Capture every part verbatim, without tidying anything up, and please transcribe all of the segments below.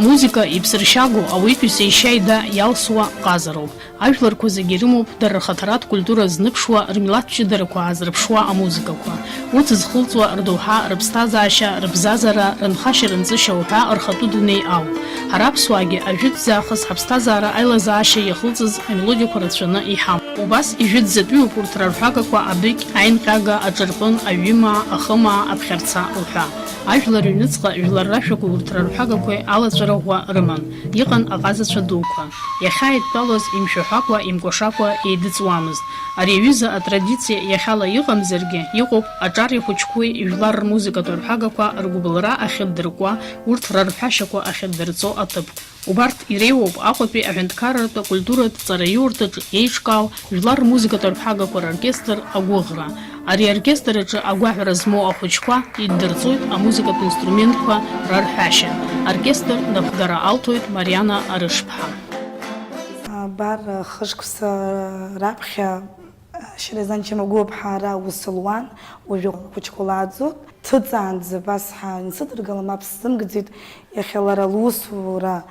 Амузыка иԥсыршьагоу ауаҩытәыҩса ишьа-ида иалсуа ҟазароуп. Ажәларқәа зегьы ирымоуп дара рхаҭаратә культура зныԥшуа, рмилаҭ ҷыдарақәа аазырԥшуа амузыкақәа. Урҭ зхылҵуа рдоуҳа, рыԥсҭазаашьа, рыбзазара, рынхашьа-рынҵышьа уҳәа рхатәы дунеи ауп. Ҳара аԥсуаагьы ажәытәӡаахыс ҳаԥсҭазаара аилазаашьа иахылҵыз амелодиақәа рацәаны иҳамоуп. Убас ижәытәӡатәиуп урҭ рарҳәагақәа адәыгь, аинҟьага, аҿырпын, аҩымаа, ахымаа, аԥхьарца уҳәа. Ажәлар рыҩныҵҟа жәлар рашәақәеи урҭ рарҳәагақәеи алаҵәара ӷәӷәа рыман. Иҟан аҟазацәа дуқәа. Иахьааидтәалоз имшәаҳәакәа, имкәашакәа еидыҵуамызт. Ари аҩыза атрадициа иахьала иҟамзаргьы, иҟоуп аҿари ахәыҷқәеи жәлар рмузыкатә арҳәагақәа ргәыбылра ахьырдыркуа, урҭ рарҳәашьақәа ахьырдырҵо аҭыԥ. Убарҭ иреиуоуп Аҟәатәи аҳәынҭқарратә акультуратә ҵараиурҭаҿы еиҿкаау жәлар рмузыкатә арҳәагақәа роркестр «Агәыӷра». Ари аоркестр аҿы агәаҳәара змоу ахәыҷқәа иддырҵоит амузыкатә инструментқәа рарҳәашьа. Аоркестр напхгара алҭоит Мариана Арышԥҳа. Абар, хышықәса раԥхьа Шьрезан Чамагәыԥҳа ара аус луан, уажәы ахәыҷқәа лааӡоит. Дҭыҵаанӡа абас ҳа инсыдыргылан, мап сзымгӡеит, иахьа лара лусура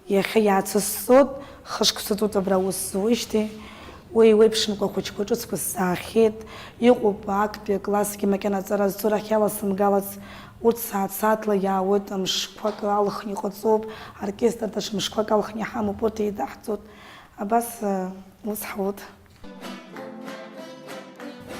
иахьа иаацәырҵуеит, хышықәса ҵуеит абра аус зуеижьҭеи. Уи еиуеиԥшымкәа ахәыҷқәа ҿыцқәа сзаахьеит. Иҟоуп актәи аклассгьы макьана аҵара зҵо рахь иаласымгалац, урҭ сааҭ-сааҭла иаауеит, мшқәак алхны иҟаҵоуп, оркестр даҽа мшқәак алхны иҳамоуп, урҭ еидаҳҵоит. Абас, ус ҳауеит.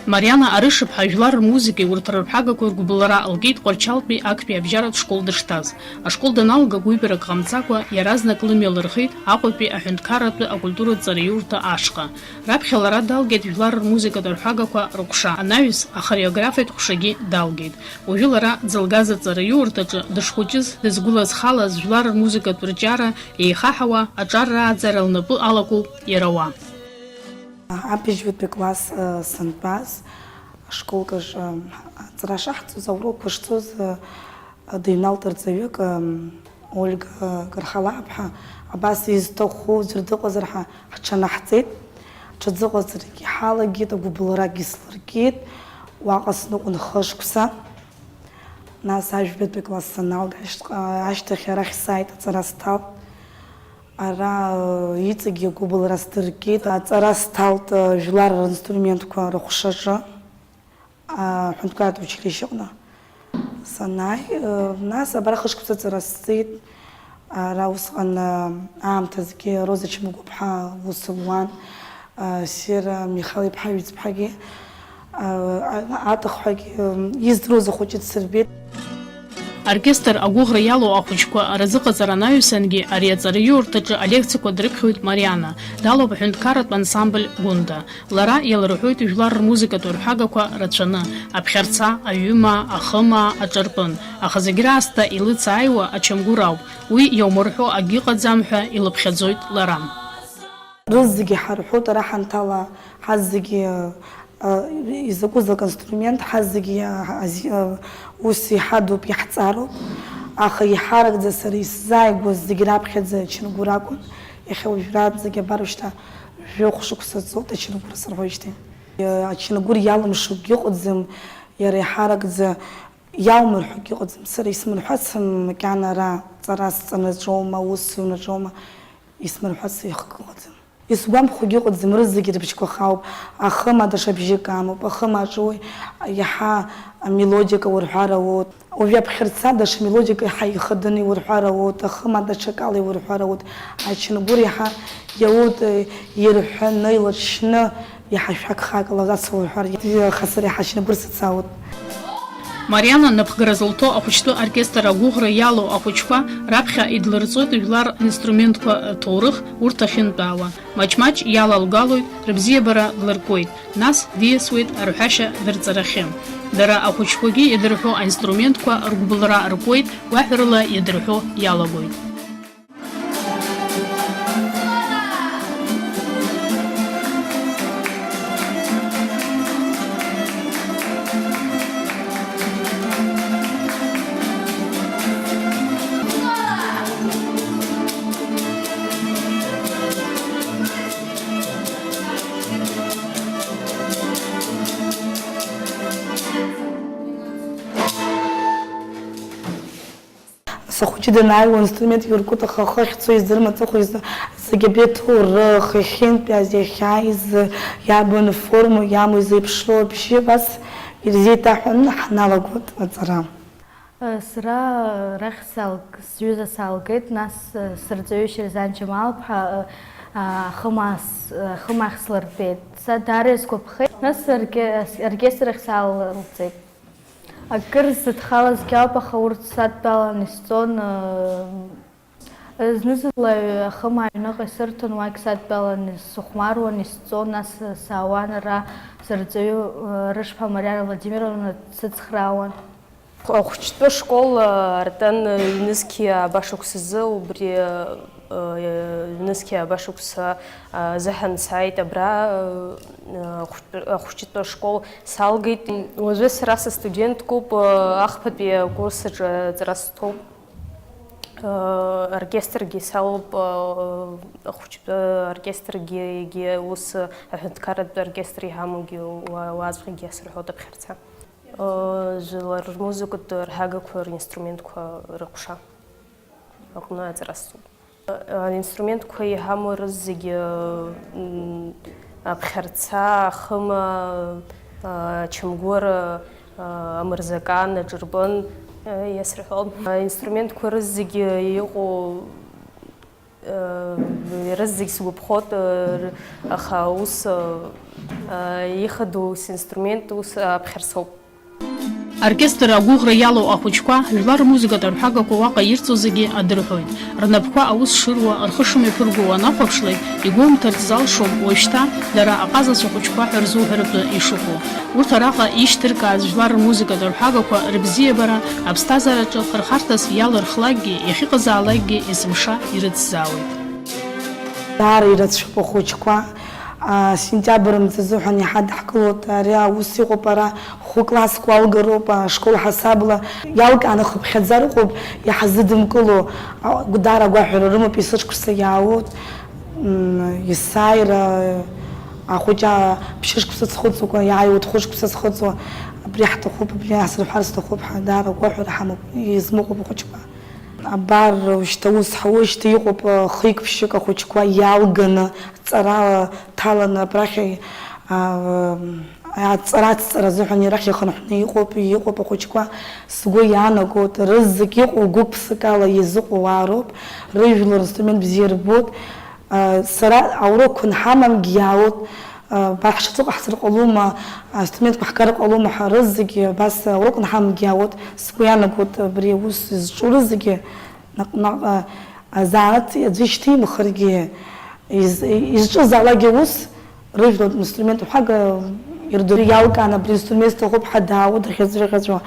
Мариана Арышыԥҳа жәлар рмузыкеи урҭ рарҳәагақәеи ргәыбылра лкит Тҟәарчалтәи актәи абжьаратә школ дышҭаз. Ашкол даналга, гәыҩбарак ҟамҵакәа, иаразнак лымҩа лырхеит Аҟәатәи аҳәынҭқарратәы акультуратә ҵараиурҭа ашҟа. Раԥхьа лара далгеит жәлар рмузыкатә арҳәагақәа рыҟәша анаҩс, ахореографиатә ҟәшагьы далгеит. Уажәы лара дзылгаз аҵараиурҭаҿы дышхәыҷыз, дызгәылазхалаз жәлар рмузыкатә рҿиара еихаҳауа, аҿар рааӡара лнапы алакуп иара уа. Абыжьбатәи класс, э, сынтәаз, ашколкаҿ, э, аҵара шаҳҵоз, аурокқәа шцоз, э, дыҩналт рҵаҩык, э, Ольга Кархалаԥҳа, абас изҭаху ӡәыр дыҟазар ҳәа ҳҽанаҳҵеит. Ҽаӡыҟаҵарагьы ҳалагеит, агәыбылрагьы слыркит, уаҟа сныҟәон хышықәса. Нас ажәбатәи класс саналга ашьҭ-, ашьҭахь арахь сааит, аҵара сҭалт. Ара, э, иҵегьы агәыбылра сдыркит, аҵара сҭалт, э, жәлар ринструментқәа рыҟәшаҿы, аҳәынҭқарратә училишьеҟны санааи, э, нас абра хышықәса аҵара сҵеит. Ара усҟан, э, аамҭазгьы Роза Чмагәыԥҳа ус луан, э, Сера Михал-иԥҳа иҩыҵԥҳагьы, э, а-, аҭахҳәагьы, э, издыруаз ахәыҷы дсырбеит. Оркестр «Агәыӷра» иалоу ахәыҷқәа разыҟаҵара анаҩсангьы ари аҵараиурҭаҿы алекциақәа дрыԥхьоит Мариана, далоуп аҳәынҭқарратә ансамбль «Гәында». Лара иалырҳәоит жәлар рмузыкатә рҳәагақәа рацәаны, аԥхьарца, аҩымаа, ахымаа, аҿырпын, аха зегь раасҭа илыцааиуа ачамгәыр ауп, уи иаумырҳәо акгьы ыҟаӡам ҳәа илыԥхьаӡоит лара. Рызегьы ҳарҳәоит ара ҳанҭала, ҳазегьы, а, изакәызаалак инструмент, ҳазегьы, а, ази-, а, ус иҳадуп, иаҳҵароуп. Аха иҳаракӡа сара исзааигәаз зегь раԥхьаӡа ачамгәыр акәын. Иахьа уажәраанӡагьы абар шьҭа жәохә шықәса ҵуеит ачамгәыр сырҳәоижьҭеи. Ачамгәыр иалымшогьы ыҟаӡам, иара иҳаракӡа иалмырҳәогьы ыҟаӡам. Сара исмырҳәацым макьана ара ҵара сҵанаҿоума, ус сыҩнаҿоума, исмырҳәац ихк ыҟаӡам. Исгәамԥхогьы ыҟаӡам, рызегьы рыбжьқәа хаауп, ахымаа даҽа бжьык амоуп, ахымаа аҿы уи иаҳа амелодиа акы урҳәар ауоуп. Уажәы аԥхьарца даҽа мелодиак иаҳа ихаданы иурҳәар ауоуп, ахымаа даҽакала иурҳәар ауоуп, ачамгәыр иаҳа иауеит, ирҳәаны, илачны, иаҳа шәақь хаак ала ацла урҳәар, аха сара иаҳа ачамгәыр сыцаауеит. Мариана напхгара зылҭо ахәыҷтәы оркестр «Агәыӷра» иалоу ахәыҷқәа раԥхьа идлырҵоит жәлар ринструментқәа рҭоурых, урҭ ахьынтәаауа. Маҷ-маҷ иалалгалоит, рыбзиабара длыркуеит, нас диасуеит арҳәашьа дырҵарахьы. Дара ахәыҷқәагьы иадырҳәо аинструментқәа ргәыбылра ркуеит, гәаҳәарыла иадырҳәо иалагоит. Ахәыҷы данааиуа инструмент иркуп, аха ахы ахьцо издырам, аҵыхәа изы-, зегьы абри аҭоурых, иахьынтәааз, иахьааиз, иарбан форма иамоу, изеиԥшроу абжьы абас ирзеиҭаҳәаны ҳаналагоит аҵара. Сара арахь саалг-, сҩыза саалгеит, нас сырҵаҩы Шьерзан Џьамал-ԥҳа, ахымаа с-, ахымаахь слырбеит. Са даара исгәаԥхеит, нас арке-, оркестр ахь саалҵит. Акыр сзыдхалазгьы ауп, аха урҭ садтәалан исҵон. Зны-зынла ахымаа аҩныҟа исырҭон, уагь садтәалан исыхәмаруан, исҵон, нас саауан ара сырҵаҩы, рышԥа Мариана Владимировна дсыцхраауан. Ахәыҷтәы школ артын ҩнызқьи ааба шықәсазы, убри, ҩнызқьи ааба шықәса азыҳәан сааит абра, ахәыҷтәы, ахәыҷтәы ашкол салгеит. Уажәы сара сыстуденткуп, ахԥатәи акурс аҿы аҵара сҭоуп. Оркестргьы салоуп, ахәыҷтәы оркестргьы, егьи ус аҳәынҭқарратә оркестр иҳамоугьы уа-, уаҵәҟьагьы асырҳәоит аԥхьарца. Жәлар рмузыкатә рҳагақәа ринструментқәа рыҟәша аҟны аҵара сҵоуп. Аинструментқәа иҳамоу рызегьы, м, аԥхьарца, ахыма, ачамгәыр, амырзакан, аҿырпын, иасырҳәон. Аинструментқәа рызегьы иҟоу, рызегь сгәаԥхоит, аха ус, ихадоу синструмент ус аԥхьарцоуп. Оркестр агәыӷра иалоу ахәыҷқәа, жәлар рмузыкатә арҳәагақәа уаҟа ирҵо зегьы адырҳәоит. Рнапқәа аус шыруа, рхы шымҩаԥырго уанахәаԥшлак, игәоумҭарц залшом уажәшьҭа дара аҟазацәа хәыҷқәа ҳәа рзуҳәаратәы ишыҟоу. Урҭ араҟа ишьҭыркааз жәлар рмузыкатә арҳәагақәа рыбзиабара аԥсҭазаараҿы хырхарҭас иалырхлакгьы, иахьыҟазаалакгьы есымша ирыцзаауеит. Даара ирацәоуп ахәыҷқәа. А, сентиабр мза азыҳәан иҳадаҳкылоит. Ари аус иҟоуп ара, хәы класск уалгароуп, ашкол ҳасабла. Иалкааны хыԥхьаӡара ыҟоуп, иҳазыдымкыло. А, даара агәаҳәара рымоуп, есышықәса иаауеит. М, есааира ахәыҷы, а, ԥшьышықәса зхыҵуа, иааиуеит хәышықәса зхыҵуа. Абри ҳҭахуп, абри ҳзырҳәар сҭахуп ҳәа, даара агәаҳәара ҳамоуп, измыҟоуп ахәыҷқәа. Абар, уажәшьҭа ус ҳауеижьҭеи иҟоуп, хҩык-ԥшьҩык ахәыҷқәа иалганы, ҵарала ҭаланы абрахь, а, аҵара ацҵара азыҳәан арахь ихынҳәны иҟоуп, иҟоуп ахәыҷқәа. Сгәы иаанагоит, рызегь иҟоу гәык-ԥсыкала иазыҟоу уаа роуп, рыжәлар ринструмент бзиа рбоит. А, сара аурокқәа анҳамамгьы иаауеит, а, ба ҳшаҵәы ҟаҳҵар ҟалома, аинструментқәа ҳгар ҟалома ҳәа рызегьы абас аурок анҳамамгьы иаауеит. Сгәы иаанагоит абри аус зҿу рызегьы наҟ-наҟ, а, азанааҭ аӡәы ишьҭимхыргьы, из-, изҿызаалакгьы аус, рыжәлатә инструмент ҳәага ирдыруа иалкааны абри аинструмент сҭахуп ҳәа даауеит дахьыӡәӡәаӡәӡәо.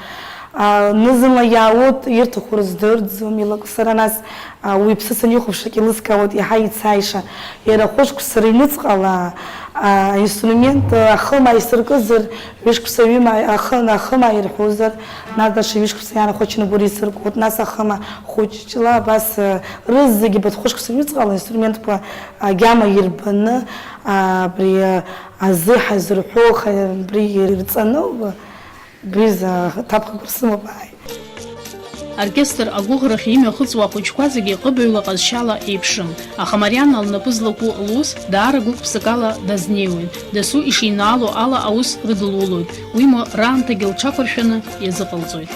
А, зны-зынла иаауеит, ирҭаху рыздырӡом, илакә сара нас, а, уи иԥсы санихәаԥшлак еилыскаауеит иаҳа ицаиша. Иара хәышықәса рыҩныҵҟала, а, аинструмент, а, ахымаа исыркызар, ҩышықәса ҩымаа ахы-, ахымаа ирҳәозар, нас даҽа ҩышықәса иаанахәачаны гәыр исыркуеит, нас ахымаа хәыҷ-ҷла абас, а, рызегьы баҭ хәышықәса рыҩныҵҟала аинструментқәа агьама ирбаны, а, абри, а, азы ҳазырҳәо, ха-, абри ирҵаны, убри за ҭаԥхықәра сымоуп, ааи. Оркестр агәыӷрахь имҩахыҵуа ахәыҷқәа зегьы ҟыбаҩла ҟазшьала еиԥшым, аха Марианна лнапы злаку лус даара гәык-ԥсыкала дазнеиуеит, дасу ишинаало ала аус рыдылулоит, уимоу раамҭагьы лҽақәыршәаны иазыҟалҵоит.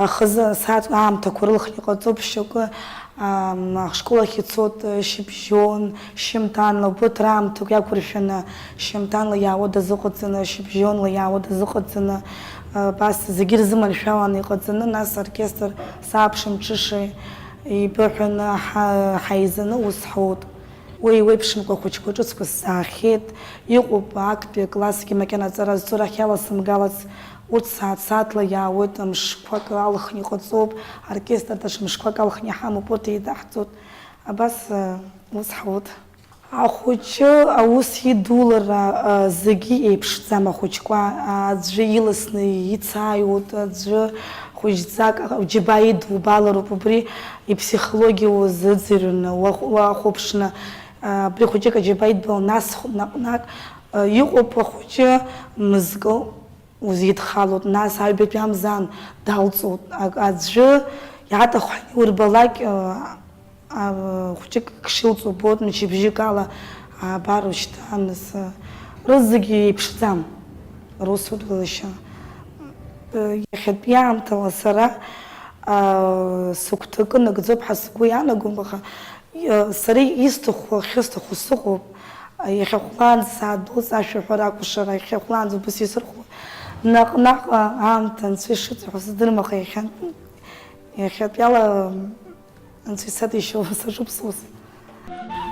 Ахазы асааҭ аамҭақәа рылхны иҟаҵоуп шьоукы, ам, ашкол ахь ицоит, шьыбжьон, шьымҭанла, убырҭ раамҭақәа иақәыршәаны, шьымҭанла иаауа дазыҟаҵаны, шьыбжьонла иаауа дазыҟаҵаны, абас зегьы ирзыманшәаланы иҟаҵаны, нас оркестр сааԥшымҽыша ибыҳәаны ҳа-, ҳаизаны ус ҳауеит. Уи еиуеиԥшымкәа ахәыҷқәа ҿыцқәа сзаахьеит, иҟоуп актәи аклассгьы макьана аҵара зцо рахь иаласымгалац, Урҭ сааҭ-сааҭла иаауеит, мшқәак алхны иҟаҵоуп, оркестр даҽа мшқәак алхны иҳамоуп, урҭ еидаҳҵоит. Абас, э, ус ҳауеит. Ахәыҷы аус идулара, э, зегьы еиԥшӡам ахәыҷқәа, аӡәы иласны ицааиуеит, аӡәы хәыҷӡак џьабаа идубалароуп, убри иԥсихологиа уазыӡырҩны уахә-, уахәаԥшны, э, абри хәыҷык аџьабаа идбала, нас хә-, наҟ-наҟ, э, иҟоуп ахәыҷы мызкы узидхалоит, нас аҩбатәи амзан далҵуеит. Ак-, аӡәы иаҭаху ҳәа иурбалак, а, а, хәҷык шилҵуа убоит, мчыбжьык ала, абар ушьҭа, нас, а, рызегьы еиԥшӡам, русутә лашьа. Иахьатәи аамҭала сара, а, сыгәҭакы нагӡоуп ҳәа сгәы иаанагом, аха Иа-, сара исҭаху, ахьысҭаху сыҟоуп. Иахьа хәлаанӡа саадәылҵ, ашәа ҳәара акәашара, иахьа хәлаанӡа убас исырхуа. Наҟ-наҟ аамҭа анцәа ишыҵҳәо сыздырам, аха иахьа, иахьатәиала анцәа исадишьо саҿуп сус.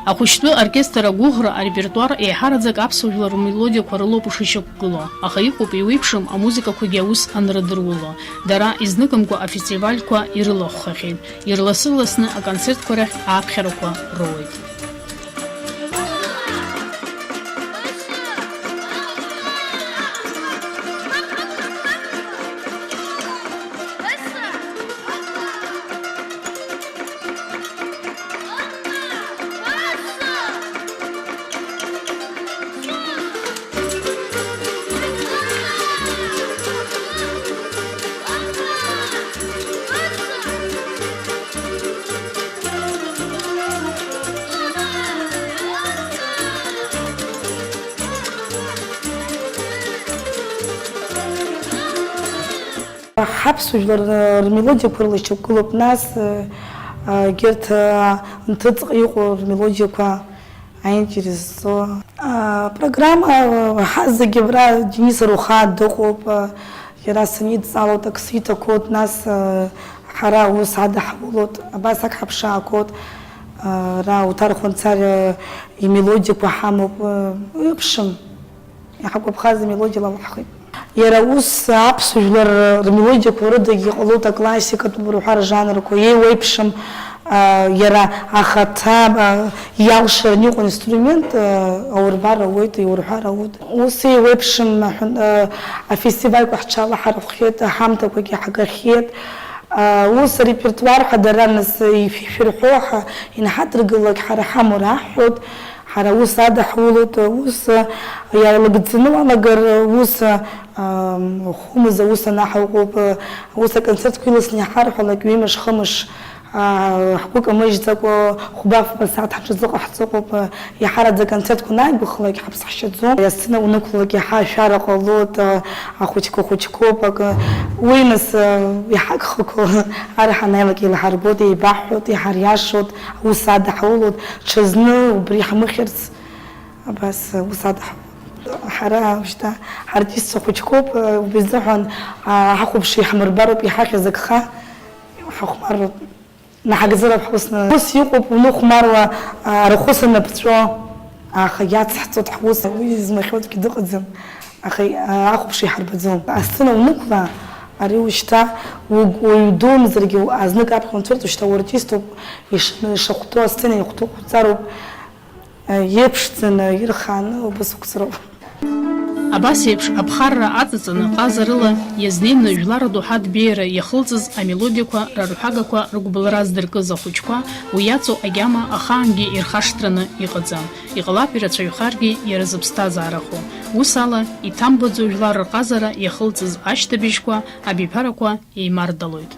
Ахәыҷтәы оркестр агәыӷра арепертуар еиҳараӡак аԥсуа жәлар рмелодиақәа рылоуп ишышьақәгылоу, аха иҟоуп еиуеиԥшым амузыкақәагьы аус анрыдыруло. Дара изныкымкәа афестивальқәа ирылахәхахьеит. Ирласы-рласны аконцертқәа рахь ааԥхьарақәа роуеит. Ҳаԥсуа жәлар рмелодиақәа рылашьақәгылоуп, нас, егьырҭ, нҭыҵҟа иҟоу рмелодиақәа аинтересо. Апрограмма, ҳа зегьы абра Денис Аруха дыҟоуп, иара санидҵало такси иҭақәоуп, нас, ҳара аус адаҳулоит, абас ак ҳаԥшаақәоит, ара Уҭар Хәынцариа имелодиақәа ҳамоуп, еиԥшым. Иҳагәаԥхаз амелодиала алаҳхит. Иара ус аԥсуа жәлар рмелодиақәа рыдагьы иҟалоит аклассикатә урҳәа ржанрқәа, еиуеиԥшым, а, иара ахаҭа, а, иалшараны иҟоу инструмент, а, аурбар ауеит, иурҳәар ауеит. Ус еиуеиԥшым аҳәон-, а, афестивальқәа ҳҽалаҳархәхьеит, аҳамҭақәагьы ҳагахьеит. А, ус арепертуар ҳәа дара нас ишәырҳәо ҳа инҳадыргылалак ҳара ҳамур аҳҳәоит. Ҳара аус адаҳулоит, ус иааилагӡаны уалагар, ус, ам, хәымз аус анаҳауҟоуп, ус аконцертқәа иласны иҳарҳәалак, ҩымш, хымш, а, ҳгәы камыжьӡакәа, хәба-фба сааҭ ҳаҽазыҟаҳҵо ыҟоуп, иаҳараӡак аконцертқәа анааигәахалак ҳаԥсҳшьаӡом, асцена унықәлалак иаҳа ашәара ҟалоит, а, ахәыҷқәа хәыҷқәоуп, акы, уи нас, а, иҳагхақәоу ар ҳанааилак еилаҳарбоит, еибаҳҳәоит, иҳариашоит, аус адаҳулоит. Ҽазны убри ҳмыхьырц, абас, ус адаҳ-, ҳара шьҭа ҳартистцәа хәыҷқәоуп, убри азыҳәан, а, ҳахәаԥши ҳмырбароуп, иҳахьыз агха ҳахәмароуп, наҳагӡароуп ҳусны. Ус иҟоуп, уныхәмаруа, а, арахәыц анаԥҵәо, аха иацҳҵоит ҳус, уи змахьоугьы дыҟаӡам, аха, а, ахәаԥши ҳарбаӡом. Асцена унықәла, ари ушьҭа угь-, уаҩ думзаргьы, азнык аԥхьа унцәырҵ, ушьҭа уартистоуп, иш-, ишахәҭоу асцена ихәҭоуп, уҵароуп. Иеиԥшӡаны ирхааны убас уқәҵроуп. Абас еиԥш аԥхарра аҵаҵаны ҟазарыла иазнеины жәлар рдоуҳатә беиара иахылҵыз амелодиақәа рарҳәагақәа рыгәбылра здыркыз ахәыҷқәа уи иаҵоу агьама ахаангьы ирхашҭраны иҟаӡам. Иҟалап ирацәаҩхаргьы иара зыԥсҭазаарахо. Ус ала, иҭамбаӡо жәлар рҟазара иахылҵыз ашьҭыбжьқәа, абиԥарақәа еимардалоит.